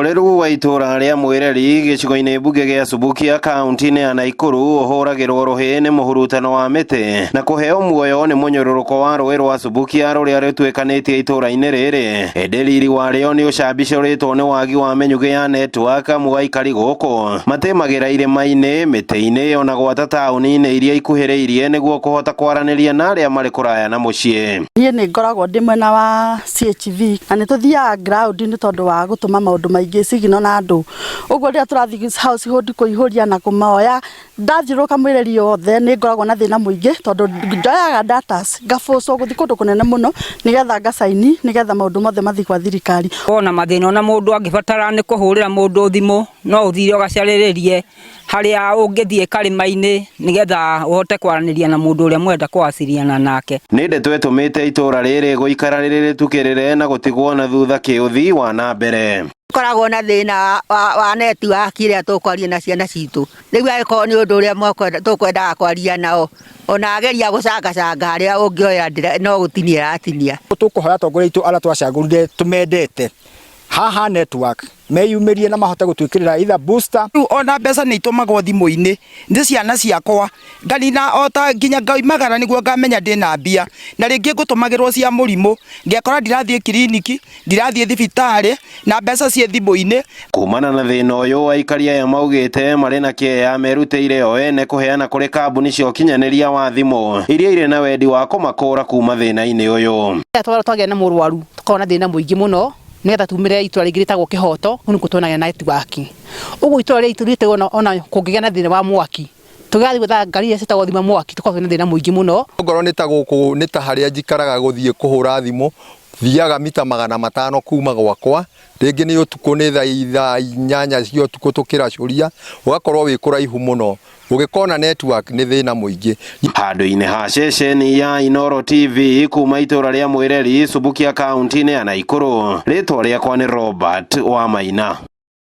Mũtũrĩru wa itũra rĩa Mwĩreri gĩcigo-inĩ mbunge gĩa Subukia kaunti-inĩ ya Naikuru ũhũragĩrwo rũhĩ nĩ mũhurutano wa mĩtĩ na kũheo muoyo nĩ mũnyũrũrũko wa rũĩ rwa Subukia rũrĩa rũtuĩkanĩtie itũra-inĩ rĩrĩ. Ĩndĩ riri warĩo nĩ ũcambicũrĩtwo nĩ wagi wa mĩnyugĩ ya network amu aikari gũkũ matĩmagĩra irĩma-inĩ, mĩtĩ-inĩ ona gwata taũni-inĩ iria ikuhĩrĩirie nĩguo kũhota kwaranĩria na arĩa marĩ kũraya na mũciĩ. Niĩ nĩ ngoragwo ndĩ mwena wa CHV na nĩ tũthiaga ground nĩ tondũ wa gũtũma maũndũ maingĩ signal na andũ. Ũguo rĩrĩa tũrathiĩ household kũihũria na kũmoya, ndathiũrũrũka mwĩrĩ yothe nĩ ngoragwo na thĩna mũingĩ tondũ njoyaga datas ngabũcwo gũthiĩ kũndũ kũnene mũno nĩgetha ngacaini nĩgetha maũndũ mothe mathiĩ gwa thirikari. Ona mathĩna ona mũndũ angĩbatara nĩ kũhũrĩra mũndũ thimũ no ũthire ũgacarĩrĩrie harĩa ũngĩthiĩ karĩma-inĩ nĩgetha ũhote kwaranĩria na mũndũ ũrĩa mũrenda kũwaciriana nake. Nĩ ndeto ĩtũmĩte itũra rĩrĩ gũikara rĩrĩ rĩtukĩrĩre na gũtigwo na thutha kĩũthii wa na mbere. Koragwo na thĩna wa network ĩrĩa tũkwaria na ciana citũ. Rĩu angĩkorwo nĩ ũndũ ũrĩa tũkwendaga kwaria nao, ona ageria gũcangacanga harĩa ũngĩoya no gũtinia ĩratinia. Tũkũhoya atongoria aitũ arĩa twacagũrire tũmendete haha network meyumĩrie na mahote gũtwĩkĩrĩra either booster. Rĩu ona mbeca nĩ itũmagwo thimũ-inĩ nĩ ciana ciakwa, nganina o ta nginya ngoimagara nĩguo ngamenya ndĩna mbia, na rĩngĩ ngũtũmagĩrwo cia mũrimũ, ngekora ndirathiĩ kiriniki, ndirathiĩ thibitarĩ na mbeca ciĩ thimũ-inĩ. Kumana na thĩna ũyũ, aikari aya maugĩte marĩ na kĩeya merutĩire o ene kũheana kũrĩ kambuni cia ũkinyanĩria wa thimũ iria irĩ na wendi wa kũmakũra kuma thĩna-inĩ ũyũ. Rĩrĩa twagĩa na mũrwaru tũkoragwo na thĩna mũingĩ mũno nĩgetha tumĩre itũra rĩngĩ rĩtagwo Kĩhoto kũu nĩkuo tuonagĩra network. Ũguo itũra rĩrĩ ritũ ona kũngĩgĩa na thĩna wa mwaki tũgĩathiĩ gwetha ngari iria ciĩtagwo thima mwaki tũkoragwo twĩna thĩna mũingĩ mũno. Ongorwo nĩ ta gũkũ nĩ ta harĩa njikaraga gũthiĩ kũhũra thimũ, thiaga mita 500 kuma gwakwa, rĩngĩ nĩ ũtukũ nĩ thaa 8 cia ũtukũ tũkĩracũria, ũgakorwo wĩ kũraihu mũno. Gũgĩkorwo na network nĩ thĩna mũingĩ. Handũ-inĩ ha ceceni ya Inooro TV kuma itũra rĩa Mwĩreri, Subukia kaunti-inĩ ya Naikuru, rĩtwa rĩakwa nĩ Robert Wamaina.